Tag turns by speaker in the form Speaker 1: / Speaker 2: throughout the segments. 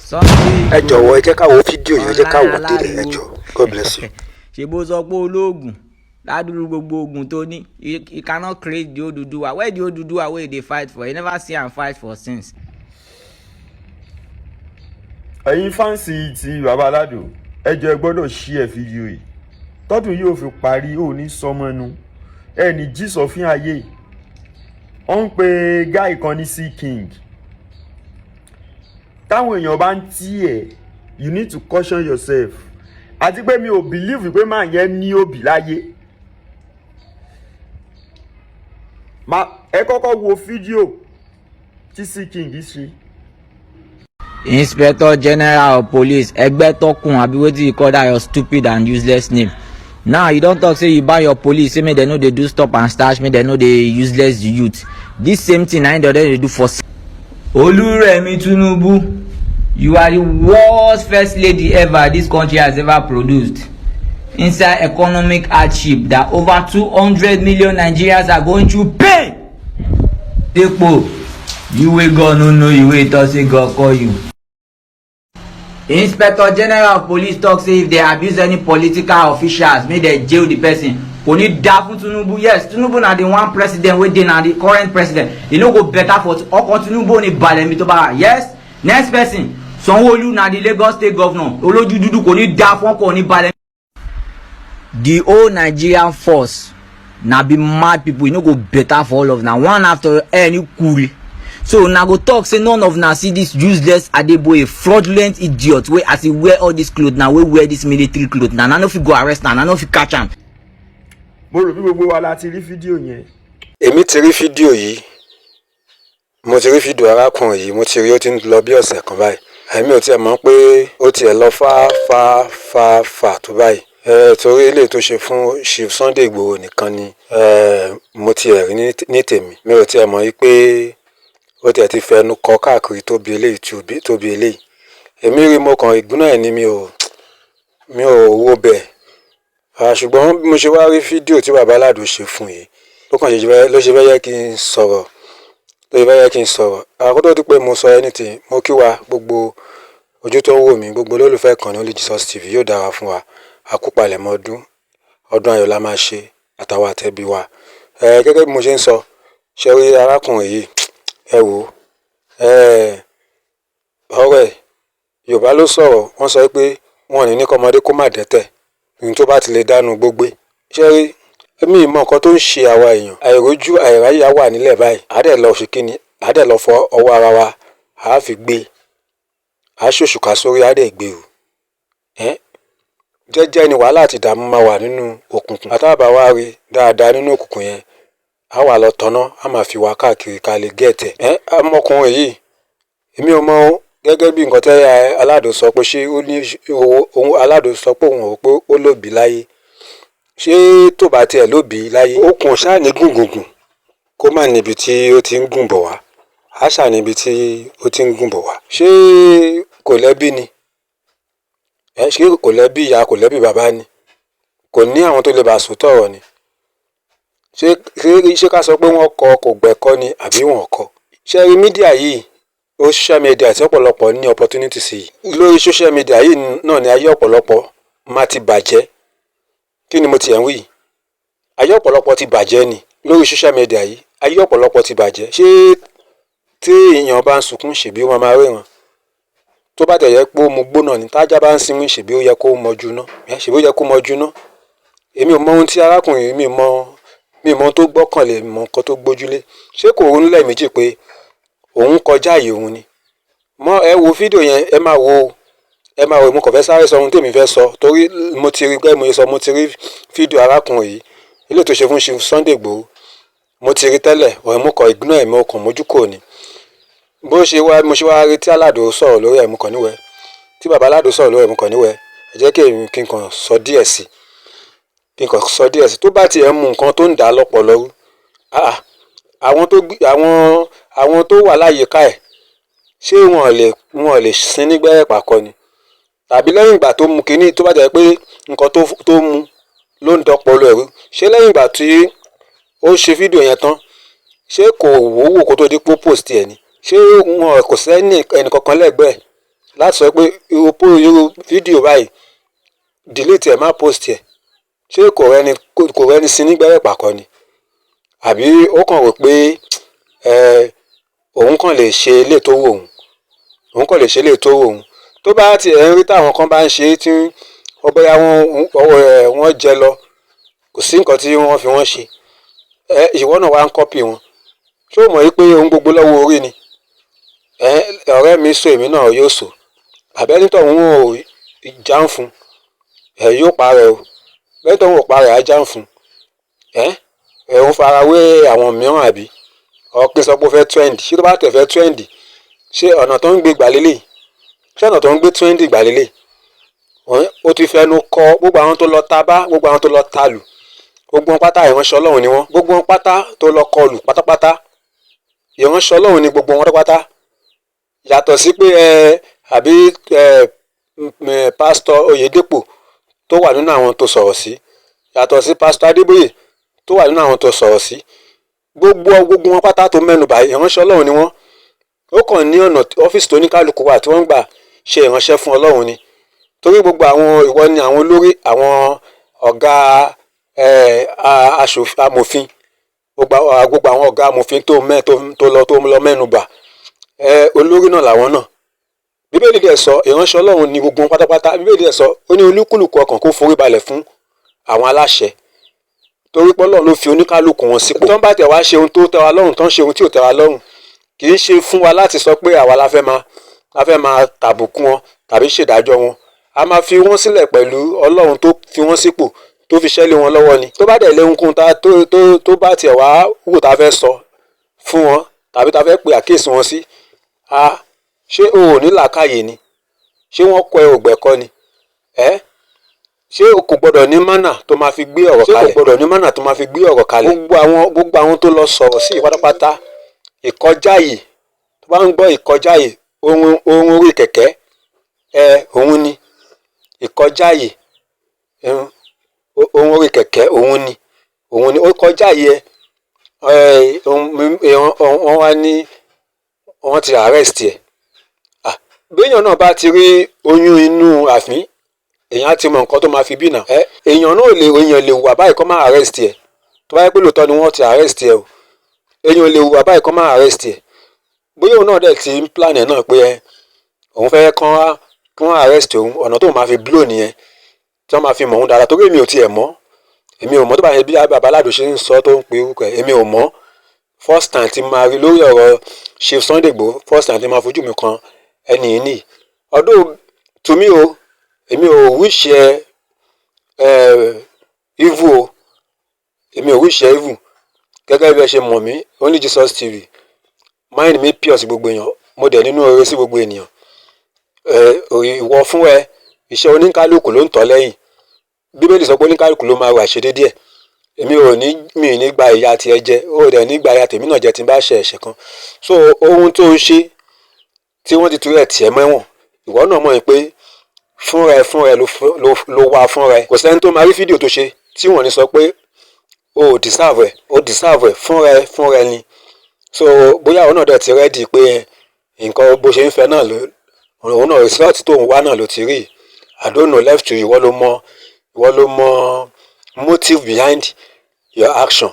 Speaker 1: Sunday.
Speaker 2: Ẹ jọ̀wọ́, ẹ jẹ́ ká wo fídíò yìí, ẹ jẹ́ ká wò ó délẹ̀. Ẹ jọ̀ọ́, God bless you.
Speaker 1: Ṣe bó sọ pé olóògùn ládùúrú gbogbo oògùn tó ní, you cannot create the Oduduwa. Where the Oduduwa wey you dey fight for? You never see am fight for since.
Speaker 3: Ẹ̀yin fans ti Baba Aládò, ẹ jọ̀ọ́, ẹ gbọ́dọ̀ share fídíò yìí. Tọ́dún yóò fi parí, ò ní sọmọnu ẹ ní jí sọfín ayé. Wọ́n ń pe guy kan ní Sea King. Táwọn èèyàn bá ń tí ẹ̀, you need to caution yourself. Àti pé mi ò believe pé máa yẹn ní òbí láyé. Ma ẹ kọ́kọ́ wo fídíò tí Sea King ṣe.
Speaker 1: Inspector General of Police Egbetokun, abi wetin you call that your stupid and useless name now, you don talk say you ban your police, say make dem no dey do stop and search, make dem no dey useless the youth. This same thing na im dem dey do for Oluremi Tinubu. You are the worst first lady ever this country has ever produced. Inside economic hardship that over 200 million Nigerians are going through pain, depo you wey God no know you, wey talk say God call you. Inspector General of Police talk say if they abuse any political officials, make dem jail the person. Kò ní dá fún Tinubu. Yes, Tinubu na the one president wey dey na the current president. E no go better for ọkàn Tinubu, ò ní balẹ̀ níbi tó bá wà. Yes, next person, Sanwó-Olu, na the Lagos State governor, olójú dúdú, kò ní dá fún ọkàn, ò ní balẹ̀. The whole Nigerian force na be mad people. E no go better for all of una. One after any kuri so una go talk say none of una see this useless Adeboye, fraudulent idiot wey as e wear all this cloth na, wey wear this military cloth na, na no fit go arrest am, na no fit catch am.
Speaker 3: Mo rò bí gbogbo wa la ti rí fídíò yẹn.
Speaker 2: Èmi ti rí fídíò yìí, mo ti rí fídíò arákùnrin yìí, mo ti rí. Ó ti ń lọ bí ọ̀sẹ̀ kan báyìí. Èmi ò tiẹ̀ mọ̀ pé ó tiẹ̀ lọ fá fá fá fà tó báyìí ẹ, torí eléyìí tó ṣe fún Chief Sunday Igboho nìkan ni ẹ mo tiẹ̀ rí ní tèmi. Mi ò tiẹ̀ mọ̀ pé ó tiẹ̀ ti fẹnu kọ káàkiri tó bí eléyìí, tó bí eléyìí. Èmi rí, mo kàn ìgbóná ẹ̀ ni, mi ò wo bẹ́ẹ̀. Ṣùgbọ́n bí mo ṣe wá rí fídíò tí Bàbá Aládò ṣe fún yìí, ló kàn ṣe ló ṣe fẹ́ yẹ kí n sọ̀rọ̀, ló ṣe fẹ́ yẹ kí n sọ̀rọ̀. Àkókò tó di pé mo sọ anything, mo kí wa, gbogbo ojú tó ń wò mí, gbogbo olólùfẹ́ ìkànnì Only Jesus TV, yóò dára fún wa. Àkópalẹ̀mọ́ ọdún, ọdún ayọ̀ la máa ṣe àtàwọn àtẹ̀bí wa. Ẹ gẹ́gẹ́ bí mo ṣe ń sọ, ṣe rí arákùnrin yìí, ẹ wò ó, ẹ ọ̀rẹ́ Yorùbá ló sọ̀rọ̀, wọ́n sọ pé wọn ò ní kọ́mọdé kó má dẹ́tẹ̀ ohun tó bá ti lè dánú gbógbé. Ṣé rí, èmi mọ nǹkan tó ń ṣe àwa èèyàn. Àìrójú àìráyè wà nílẹ̀ báyìí. Àá dẹ̀ lọ ṣe kíni, àá dẹ̀ lọ fọ ọwọ́ ara wa, àá fi gbé, àá ṣòṣùkà sórí, àá dẹ̀ gbé o. Ẹ́ jẹ́jẹ́ ni wàhálà àti ìdààmú máa wà nínú òkùnkùn. Àtàbà wa rí dáadáa nínú òkùnkùn yẹn, á wà lọ tọ̀nà, á máa fi wá káàkiri ká lè gẹ̀ẹ́tẹ̀. Ẹ́ ọmọkùnrin yìí, èmi ò mọ o. Gẹ́gẹ́ bí nǹkan tẹ́ Aládò sọ pé ṣé ó ní òun, Aládò sọ pé òun ò pé ó lóbi láyé. Ṣé tó bá tiẹ̀ lóbi láyé, okùn ṣáà ní gùngùngùn kó má níbi tí ó ti ń gùn bọ̀ wá, á ṣáà níbi tí ó ti ń gùn bọ̀ wá. Ṣé kò lẹ́bí ni? Ẹ ṣé kò lẹ́bí ìyá, kò lẹ́bí bàbá ni? Kò ní àwọn tó lè bá sòótọ́ ọ̀rọ̀ ni? Ṣé ká sọ pé wọ́n kọ kò gbẹ̀kọ́ ni àbí wọ́n kọ́? Ṣé rí media yìí, ó social media tí ọ̀pọ̀lọpọ̀ ní opportunity sí yìí, lórí social media yìí náà ni ayé ọ̀pọ̀lọpọ̀ má ti bàjẹ́. Kí ni mo tiẹ̀ ń wí? Ayé ọ̀pọ̀lọpọ̀ ti bàjẹ́ ni lórí social media yìí. Ayé ọ̀pọ̀lọpọ̀ ti bàjẹ́. Ṣé tí èèyàn bá ń sunkún, ṣèbí ó máa máa ríran? Tó bá tẹ̀ yẹ pé ó mu gbóná ni, tájá bá ń sinmi, ṣèbí ó yẹ kó mọjú ná, ṣèbí ó yẹ kó mọjú ná. Èmi ò mọ ohun tí arákùnrin yìí, mi mọ ohun tó gbọ́kànlé, mi mọ nǹkan tó gbójúlé. Ṣé kò ronú lẹ́ẹ̀mejì pé òun kọjá àyè òun ni? Mọ ẹ wo fídíò yẹn, ẹ máa wo, ẹ máa wo. Mo kàn fẹ́ sáré sọ ohun tèmi fẹ́ sọ, torí mo ti rí pé mo sọ, mo ti rí fídíò arákùnrin yìí, ilé tó ṣe fún Chief Sunday Igboho. Mo ti rí tẹ́lẹ̀ ọ̀rẹ́, mo kàn ignore ẹ̀, mo kàn mójú kò ní. Bó ṣe wá, mo ṣe wá rí tí Aládò sọ̀rọ̀ lórí ẹ̀, mo kàn níwẹ̀, tí bàbá Aládò sọ̀rọ̀ lórí ẹ̀, mo kàn níwẹ̀, ẹ jẹ́ kí èmi kí n kàn sọ díẹ̀ sí, kí n kàn sọ díẹ̀ sí. Tó bá tiẹ̀ mú nǹkan tó ń dà á lọ́pọlọ rú, àwọn tó wà láyìíká ẹ̀, ṣé wọn lè sín ní gbẹ́rẹ́ pàkọ́ ni? Tàbí lẹ́yìn ìgbà tó mu kínní, tó bá jẹ́ pé nǹkan tó mu ló ń dọpọlọ ẹ̀rú, ṣé lẹ́yìn ìgbà tí ó ṣe fídíò yẹn tán, ṣé kò wò wò kó tó di pé ó post ẹ̀ ni? Ṣé wọn kò sẹ́ni ẹnìkankan lẹ́gbẹ̀ẹ́? Láti sọ pé irú fídíò báyìí, delete ẹ̀, má post ẹ̀. Ṣé kò rẹ́ni sí nígbẹ́rẹ́ pàkọ́ ni, àbí ó kàn rò pé ẹ òun kàn lè ṣe ilé tó wù òun, òun kàn lè ṣe ilé tó wù òun? Tó bá ti ẹ̀ ń rí táwọn kan bá ń ṣe é, tí wọ́n bóyá wọ́n ọwọ́ ẹ̀ wọ́n jẹ lọ, kò sí nǹkan tí wọ́n fi wọ́n ṣe. Ẹ ìwọ náà wá ń copy wọn. Ṣé o mọ̀ wípé ohun gbogbo lọ́wọ́ orí ni? Ẹ ọ̀rẹ́ mi sọ, èmi náà yóò sọ, àbẹ́nítọ̀ òun ò já ń fún ẹ, yóò parẹ́ o. Bẹ́ẹ̀ tó ń wò parẹ́, á já ń fún ẹ. Ẹ ń fara wé àwọn mìíràn, àbí ọ̀pẹ sọ pé ó fẹ́ trend? Ṣé tó bá tẹ̀ fẹ́ trend, ṣé ọ̀nà tó ń gbé gbà lélẹ̀? Ṣé ọ̀nà tó ń gbé trend gbà lélẹ̀? Ó ti fẹnu kọ gbogbo àwọn tó lọ ta bá, gbogbo àwọn tó lọ ta lù, gbogbo wọn pátá, ìránṣẹ́ Ọlọ́run ni wọ́n. Gbogbo wọn pátá tó lọ kọlù pátápátá, ìránṣẹ́ Ọlọ́run ni gbogbo wọn pátápátá, yàtọ̀ sí pé ẹ àbí ẹ Pásítọ̀ Oyèdèpọ̀ tó wà nínú àwọn tó sọ̀rọ̀ sí, yàtọ̀ sí Pásítọ̀ Adébóyè tó wà nínú àwọn tó sọ̀rọ̀ sí. Gbogbo wọn pátá tó mẹ́nu bà, ìránṣẹ́ Ọlọ́run ni wọ́n. Ó kàn ní ọ̀nà ọ́fíìsì tó ní kálukú wà tí wọ́n ń gbà ṣe ìránṣẹ́ fún Ọlọ́run ni. Torí gbogbo àwọn ìwọ ni àwọn olórí, àwọn ọ̀gá amòfin, gbogbo àwọn ọ̀gá amòfin tó mẹ́ tó lọ mẹ́nu bà, olórí náà làwọn náà. Bíbélì dẹ̀ sọ, ìránṣẹ́ Ọlọ́run ni gbogbo wọn pátápátá. Bíbélì dẹ̀ sọ, ó ní olúkúlùkù ọkàn kó forí balẹ̀ fún àwọn aláṣẹ, torí pé Ọlọ́run ló fi oníkálukú wọn sípò. Tó ń bá tẹ̀ wá ṣe ohun tó tẹ́ wa lọ́rùn, tó ń ṣe ohun tí ò tẹ́ wa lọ́rùn, kì í ṣe fún wa láti sọ pé àwa la fẹ́ máa tàbùkù wọn tàbí ṣèdájọ́ wọn. A máa fi wọ́n sílẹ̀ pẹ̀lú Ọlọ́run tó fi wọ́n sípò, tó fi ṣẹ́lé wọn lọ́wọ́ ni. Tó bá dẹ̀ léhunkóhun tá tó tó tó bá tiẹ̀ wá wù tá a fẹ́ sọ fún wọn tàbí tá a fẹ́ pe àkíyèsí wọn sí, a ṣé o ò ní làákàyè ni? Ṣé wọ́n kọ ẹ ògbẹ̀kọ́ ni? Ẹ́ ṣé o kò gbọ́dọ̀ ní manner tó máa fi gbé ọ̀rọ̀ kalẹ̀? Ṣé kò gbọ́dọ̀ ní manner tó máa fi gbé ọ̀rọ̀ kalẹ̀? Gbogbo àwọn tó lọ sọ̀rọ̀ sí pátápátá, ìkọjá yìí, tó bá ń gbọ́ ìkọjá yìí, ohun orí kẹ̀kẹ́ ẹ òun ni ìkọjá yìí, ohun orí kẹ̀kẹ́ òun ni ó kọjá yìí. Ẹ wọ́n wá ní wọ́n ti arrest ẹ̀. Béèyàn náà bá ti rí oyún inú àfín, èèyàn á ti mọ nǹkan tó máa fi bí nà. Ẹ èèyàn náà lè, èèyàn lè wà báyìí kó má arrest ẹ̀. Tó bá yẹ pé lóòótọ́ ni wọ́n ti arrest ẹ̀ o, èèyàn lè wà báyìí kó má arrest ẹ̀. Bóyá òun náà dẹ̀ ti ń plan ẹ̀ náà pé ẹ òun fẹ́ kán wá kí wọ́n arrest òun, ọ̀nà tóun máa fi blow nìyẹn, tí wọ́n máa fi mọ̀ òun dáadáa. Torí èmi ò tiẹ̀ mọ̀, èmi ò mọ̀. Tó bá yẹ bí Bàbá Aládò ṣe ń sọ tó ń pe orúkọ ẹ̀, èmi ò mọ̀. First time tí máa rí lórí ọ̀rọ̀ Chief Sunday Igboho, first time tí máa fojú mi kan ẹni yìí nìyí. Although to me o, èmi ò wish ẹ evil o, èmi ò wish ẹ evil. Gẹ́gẹ́ bí ẹ ṣe mọ̀ mí, Only Jesus TV, mind mi pure sí gbogbo èèyàn, mo dẹ̀ nínú oore sí gbogbo ènìyàn. Ìwọ fún ẹ, iṣẹ́ oníkálukú ló ń tọ́ lẹ́yìn. Bíbélì sọ pé oníkálukú ló máa wà ṣe déédéẹ̀ ẹ̀. Èmi ò ní, mi ì ní gba ìyà tiẹ̀ jẹ, ó dẹ̀ ní gba ìyà tèmi náà jẹ tí n bá ṣe ẹ̀ṣẹ̀ kan. So ohun tó ṣe tí wọ́n ti torí ẹ̀ tì ẹ́ mẹ́wọ̀n, ìwọ náà mọ̀ pé fúnra ẹ ló wá fúnra ẹ. Kò sẹ́ni tó máa rí fídíò tó ṣe tí wọ́n ní sọ pé o ò deserve ẹ̀. O deserve ẹ̀ fúnra ẹ ni. So bóyá òun náà dẹ̀ ti ready pé nǹkan bó ṣe ń fẹ́ náà ló òun náà, result tó ń wá náà ló ti rí. I don't know, left to you. Ìwọ ló mọ motive behind your action,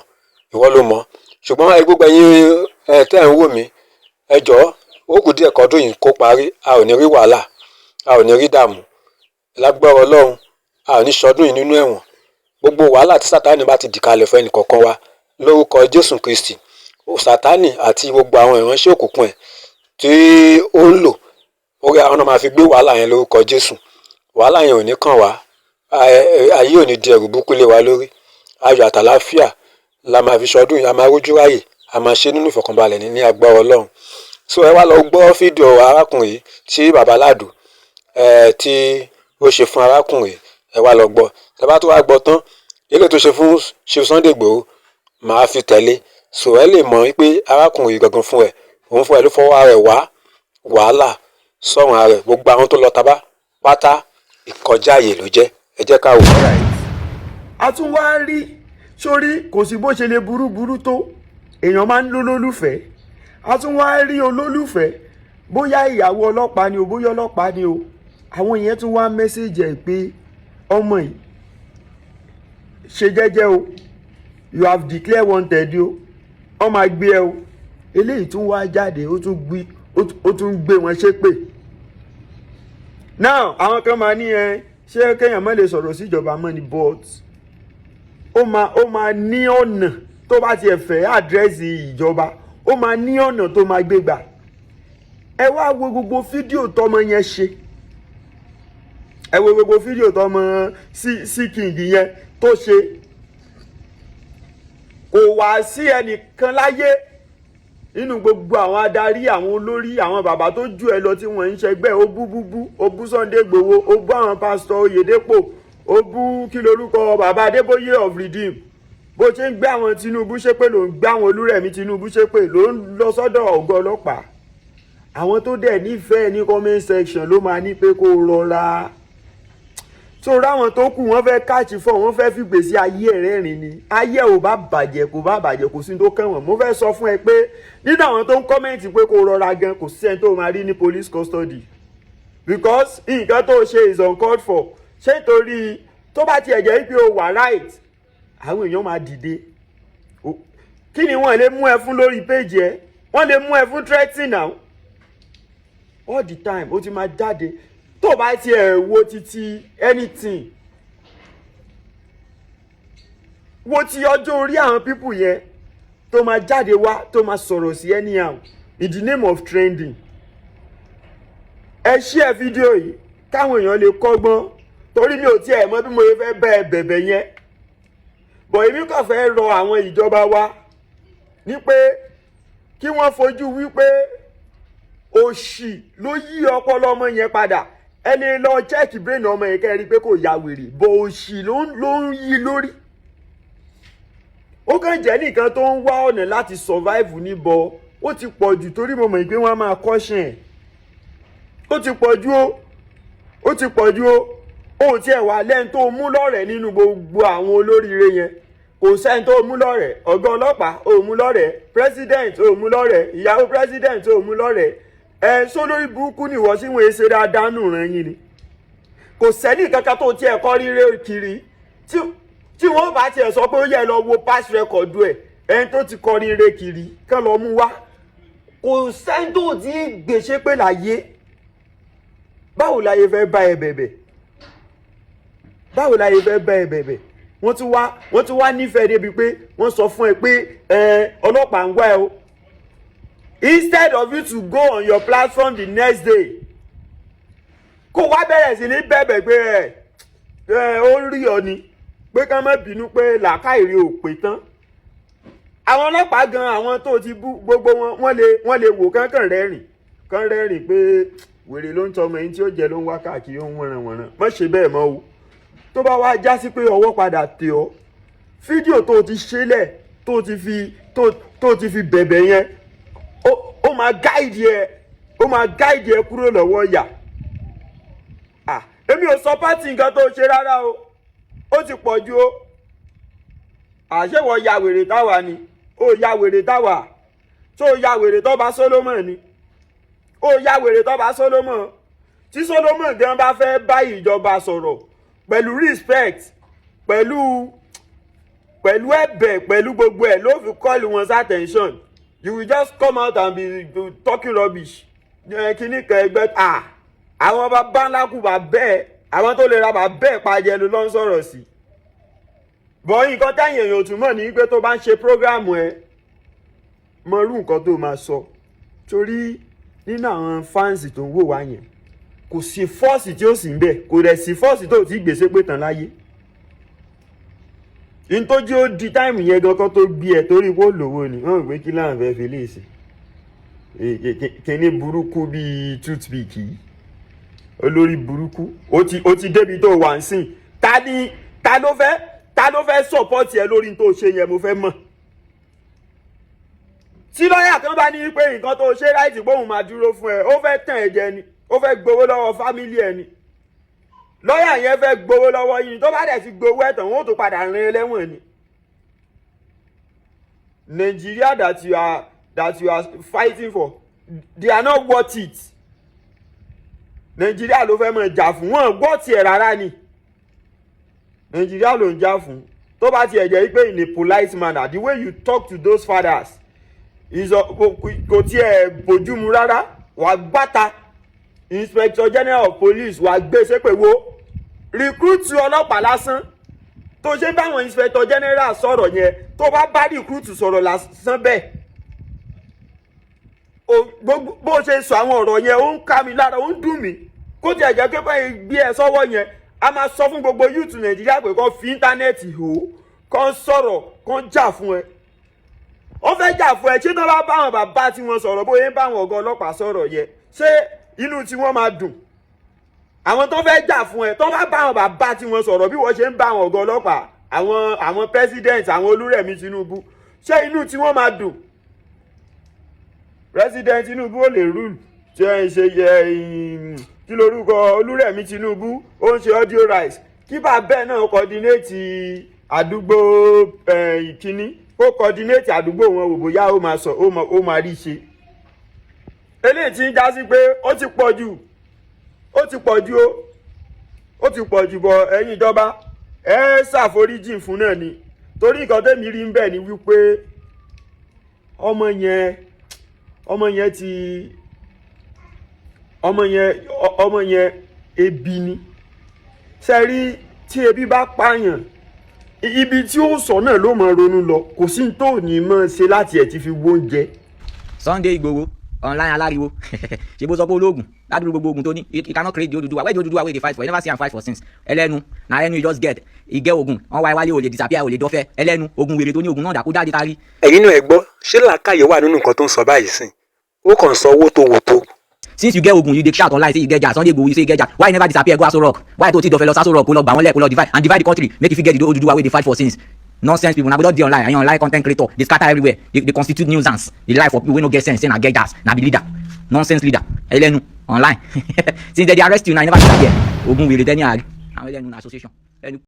Speaker 2: ìwọ ló mọ̀. Ṣùgbọ́n ẹ gbogbo ẹ̀yin ẹ tẹ́ ẹ̀ ń wò mí, ẹ jọ̀ọ́, ó kù díẹ̀ kọ́dún yìí kó parí. A ò ní rí wàhálà, a ò ní rí dààmú lágbára Ọlọ́run. A ò ní ṣọdún yìí nínú ẹ̀wọ̀n. Gbogbo wàhálà tí Sátánì bá ti dìkalẹ̀ fún ẹnì kọ̀ọ̀kan wa, lórúkọ Jésù Kristi, Sátánì àti gbogbo àwọn ìránṣẹ́ òkùnkùn ẹ̀ tí ó ń lò orí àwọn náà máa fi gbé wàhálà yẹn, lórúkọ Jésù, wàhálà yẹn ò ní kàn wá. Ayé ò ní di ẹrù burúkú lé wa lórí. Ayọ̀ àtàláfíà la máa fi ṣọdún yìí, a máa rójú ráyè, a máa ṣe nínú ìfọ̀kànbalẹ̀ ní agbára Ọlọ́run. So ẹ wá lọ gbọ́ fídíò arákùnrin yìí tí Bàbá Aládò ẹ tí ó ṣe fún arákùnrin. Ẹ wá lọ gbọ́. Ẹ bá tó wá gbọ́ tán, eléyìí tó ṣe fún Chief Sunday Igboho, màá fi tẹ̀lé. So ẹ lè mọ̀ wípé arákùnrin yìí gangan fún ẹ, òun fún ẹ ló fọwọ́ ara ẹ̀ wá wàhálà sọ̀rùn ara ẹ̀. Gbogbo àwọn tó lọ tabá pátá, ìkọjá àyè ló jẹ́. Ẹ jẹ́ ká wò.
Speaker 3: Alright. A tún wá rí sórí, kò sí bó ṣe lè burú burú tó, èèyàn máa ń lólólùfẹ́. A tún wá rí olólùfẹ́. Bóyá ìyàwó ọlọ́pàá ni o, bóyá ọlọ́pàá ni o, àwọn yẹn tún wá message ẹ̀ pé ọmọ yìí, ṣe jẹ́jẹ́ o, you have declared wanted o, wọ́n máa gbé ẹ o. Eléyìí tún wá jáde, ó tún gbé wọn ṣépè. Now àwọn kan máa ní ẹ ṣé kéèyàn má lè sọ̀rọ̀ síjọba mọ́ ni, but ó máa ní ọ̀nà tó bá tiẹ̀ fẹ́ address ìjọba, ó máa ní ọ̀nà tó máa gbé gbà. Ẹ wá wo gbogbo fídíò tọmọ yẹn ṣe, ẹ wo gbogbo fídíò tọmọ sí King yẹn tó ṣe. Kò wá sí ẹnìkan láyé nínú gbogbo àwọn adarí, àwọn olórí, àwọn bàbá tó jù ẹ lọ tí wọ́n ń ṣẹgbẹ́. Ó bú bú bú, ó bú Sunday Igboho, ó bú àwọn pásítọ̀ Oyèdépò, ó bú kí lorúkọ bàbá Adébóyè of Redeem. Bó ṣe ń gbé àwọn Tinubu ṣépè, ló ń gbé àwọn Olúrẹ̀mí Tinubu ṣépè, ló ń lọ sọ́dọ̀ ọ̀gá ọlọ́pàá. Àwọn tó dẹ̀ nífẹ̀ẹ́ ní comment section ló máa ní pé kó rọra tó ráwọn tó kù. Wọ́n fẹ́ káàkiri fún wọ́n, fẹ́ fi gbèsè ayé ẹ̀ rẹ́rìn ni. Ayé ò bá bàjẹ́, kò bá bàjẹ́, kò sí tó kàn wọ́n. Mo fẹ́ sọ fún ẹ pé nínú àwọn tó ń comment pé kó rọra gan, kò sí ẹni tó máa rí ní police custody, because nǹkan tó ṣe is uncalled for. Ṣé torí tó bá tiẹ̀ jẹ́ pé o wà right, àwọn èèyàn máa dìde. Kí ni wọ́n lè mú ẹ fún lórí péjì ẹ? Wọ́n lè mú ẹ fún threatening now. All the time ó ti máa jáde tó bá tiẹ̀ wo títí anything, wo ti ọjọ́ orí àwọn people yẹn tó máa jáde wá, tó máa sọ̀rọ̀ sí anyhow in the name of trending. Ẹ share fídíò yìí káwọn èèyàn lè kọ́gbọ́n, torí mi ò tiẹ̀ mọ̀ bí mo fẹ́ bẹ́ ẹ bẹ̀bẹ̀ yẹn bọ̀. Èmi kàn fẹ́ rọ àwọn ìjọba wa ní pé kí wọ́n fojú wípé òṣì ló yí ọpọlọ ọmọ yẹn padà. Ẹ lè lọ check brain ọmọ yẹn, kẹ́ ẹ rí i pé kò ya wèrè bọ̀, òṣì ló ń yí lórí. Ó kàn jẹ́ nìkan tó ń wá ọ̀nà láti survive níbọ̀. Ó ti pọ̀ jù, torí mo mọ̀ pé wọ́n á máa caution ẹ̀. Ó ti pọ̀ jù ó, ó ti pọ̀ jù ó. Ó tiẹ̀ wà lẹ́ni tó mú lọ́rẹ̀ẹ́ nínú gbogbo àwọn olóríire yẹn, kò sẹ́ni tó mú lọ́rẹ̀ẹ́. Ọ̀gá ọlọ́pàá ò mú lọ́rẹ̀ẹ́, president ò mú lọ́rẹ̀ẹ́, ìyàwó president ò mú lọ́rẹ̀ẹ́. Ẹ sọ lórí burúkú nìwọ sí wọn ṣe dáadáa nù ràn yín ni. Kò sẹ́ni kankan tó tiẹ̀ kọ́ ríre kiri tí wọ́n bá tiẹ̀ sọ pé ó yẹ lọ wo past record ẹ̀, ẹni tó ti kọ́ ríre kiri kán lọ mú wá. Kò sẹ́ni tó ti gbèsè pé láyé. Báwo láyé fẹ́ bá ẹ bẹ̀bẹ̀? Báwo láyé fẹ́ bá ẹ bẹ̀bẹ̀? Wọ́n tún wá nífẹ̀ẹ́ débi pé wọ́n sọ fún ẹ pé ẹ ọlọ́pàá ń wá ẹ o. Instead of you to go on your platform the next day, kó wá bẹ̀rẹ̀ sí ní bẹ̀bẹ̀ pé ẹ ẹ ó rí ọ ni, pé ká má bínú, pé làákàyè ò pé tán. Àwọn ọlọ́pàá gan, àwọn tó ti bú gbogbo wọn, wọ́n lè wò kánkàn rẹ́rìn kán rẹ́rìn pé wèrè ló ń tọmọ ẹni tí ó jẹ ló ń wá káàkiri, ó ń wọ̀nràn wọ̀nràn. Má ṣe bẹ́ẹ̀ mọ́ o. Tó bá wá já sí pé ọwọ́ padà tẹ̀ ọ́, fídíò tó ti ṣẹlẹ̀, tó ti fi bẹ̀bẹ̀ yẹn, ó máa guide ẹ kúrò lọ́wọ́ ìyà. Ah, èmi ò sọ pátì nǹkan tó ṣe rárá o, ó ti pọ̀ ju o. Àṣewọ̀ ya wèrè táwa ni ó ya wèrè táwa tó ya wèrè tọ́ba Solomon ni ó ya wèrè tọ́ba Solomon. Tí Solomon gan bá fẹ́ bá ìjọba sọ̀rọ̀ pẹ̀lú respect, pẹ̀lú ẹ̀bẹ̀, pẹ̀lú gbogbo ẹ̀ ló fi call wọn attention, you will just come out and be talking rubbish. Kíní kan ẹgbẹ́ àwọn bàbá ńlá kù bá bẹ́ẹ̀, àwọn tó lè ra bá bẹ́ẹ̀ pàjẹ́ ló ń sọ̀rọ̀ sí bọ̀. Nǹkan tẹ̀yìn èèyàn ò tún mọ̀ ní pé tó bá ń ṣe program, ẹ mọ irú nǹkan tó máa sọ, torí nínú àwọn fans tó ń wò wá yẹn, kò sí force tí ó sì ń bẹ̀, kò dẹ̀ sí force tó ti gbèsè pé tán láyé ntójú ó di time yẹn gan kan tó gbé ẹ, torí kó lówó ni wọ́n rò pé kí láwọn fẹ́ fi lè ṣe kíní burúkú bíi toothpick yìí. Olórí burúkú, ó ti débi tó wà ń sìn. Ta ni ta ló fẹ́ support ẹ lórí tó ṣe yẹn? Mo fẹ́ mọ̀. Tí lọ́ọ̀yà kan bá ní pé nǹkan tó ṣe right, bóun máa dúró fún ẹ, ó fẹ́ tàn ẹ́ jẹ ni, ó fẹ́ gbowó lọ́wọ́ family ẹ ni. Lọ́ọ̀yà yẹn fẹ́ gbowó lọ́wọ́ yìí, tó bá dẹ̀ ti gbowó ẹ̀ tán, wọ́n ó tó padà rin ẹlẹ́wọ̀n ni. Nigeria that you are fighting for. They are not worth it. Nàìjíríà ló fẹ́ máa jà fún wọn, gbọ́ tiẹ̀ rárá ni. Nàìjíríà ló ń jà fún. Tó bá tiẹ̀ jẹ́ pé in a polite manner, the way you talk to those fathers is kò tiẹ̀ bójúmu rárá. Wàá gbáta Inspector General of Police, wàá gbé sépè wo recruit ọlọ́pàá lásán. Tó ṣe báwọn Inspector General sọ̀rọ̀ yẹn, tó bá bá recruit sọ̀rọ̀ lásán bẹ́ẹ̀, gbogbo bó ṣe sọ àwọn ọ̀rọ̀ yẹn, ó ń ká mi lára, ó ń dùn mí. Kó tiẹ̀ jẹ́ pé báyìí gbé ẹ sọ́wọ́ yẹn, a máa sọ fún gbogbo youth Nàìjíríà pé kó fi internet hò, kó sọ̀rọ̀, kó jà fún ẹ. Ó fẹ́ jà fún ẹ. Ṣé tó bá báwọn bàbá tí wọ́n sọ̀rọ̀ bóyá ń báwọn ọ̀gá ọlọ́pàá sọ̀rọ̀ yẹn, ṣé inú tí wọ́n máa dùn? Àwọn tó fẹ́ jà fún ẹ, tó bá báwọn bàbá tí wọ́n sọ̀rọ̀ bí wọ́n ṣe ń bá àwọn ọ̀gá ọlọ́pàá, àwọn president, àwọn Olúrẹ̀mí Tinubu, ṣé inú tí wọ́n máa dùn? President Tinubu ò lè rule tí ẹ ń ṣe yẹ. Kí lorúkọ Olúrẹ̀mí Tinubu? Ó ń ṣe audio rice. Kí bàbá ẹ̀ náà coordinate àdúgbò ìkíní, kó coordinate àdúgbò wọn, wò bóyá ó máa sọ, ó máa rí ṣe. Eléyìí tí ń já sí pé ó ti pọ̀ jù, ó ti pọ̀ jù, ó ti pọ̀ jù bọ̀. Ẹ̀yin ìjọba, ẹ ṣàforíjì fún náà ni, torí nǹkan tẹ́mi rí ń bẹ̀ ni wípé ọmọ yẹn ti ọmọ yẹn, ebi ni. Ṣe rí, tí ebi bá pààyàn, ibi tí ó sọ náà ló mọ ronú lọ. Kò sí tó ní mọ̀ ṣe láti ẹ̀ ti fi wó oúnjẹ.
Speaker 1: Sunday Igboho online aláriwo, ṣe bó sọ pé ológun ládùúgbò, gbogbo ogun tó ní, you cannot create the Oduduwa. Where the Oduduwa wey dey fight for? You never see am fight for since. Ẹlẹ́nu na ẹnu. You just get e get ogun wọn wáyé wálé, o lè disappear, o lè dọ́fẹ́. Ẹlẹ́nu ogun wèrè tó ní, ogun náà dà kó jáde tari.
Speaker 2: Ẹ̀yin náà ẹ gbọ́, ṣé làákàyè wà nínú nǹkan tó ń sọ báyìí sìn? Ó kàn sọ wótòwótò.
Speaker 1: Since you get ogun, you dey shout online say you get jazz. Sunday Igboho, you say you get jazz. Why you never disappear go Aso Rock? Why tó ti dọ̀fẹ́ lọ Aso Rock, kó lọ gbà wọ́n lẹ̀, kó lọ divide and divide the country, make you fit get the Oduduwa wey dey fight for since? Nonsense people na go don dey online. And online content creator dey scatter everywhere, dey constitute nuisance, dey lie for people wey no get sense, say na get jazz, na be leader. Nonsense leader, ẹlẹ́nu online. Since dem dey arrest you na, you never disappear. Ogun wèrè tẹ́ ní àárí àwọn ẹlẹ́nu na association ẹnu.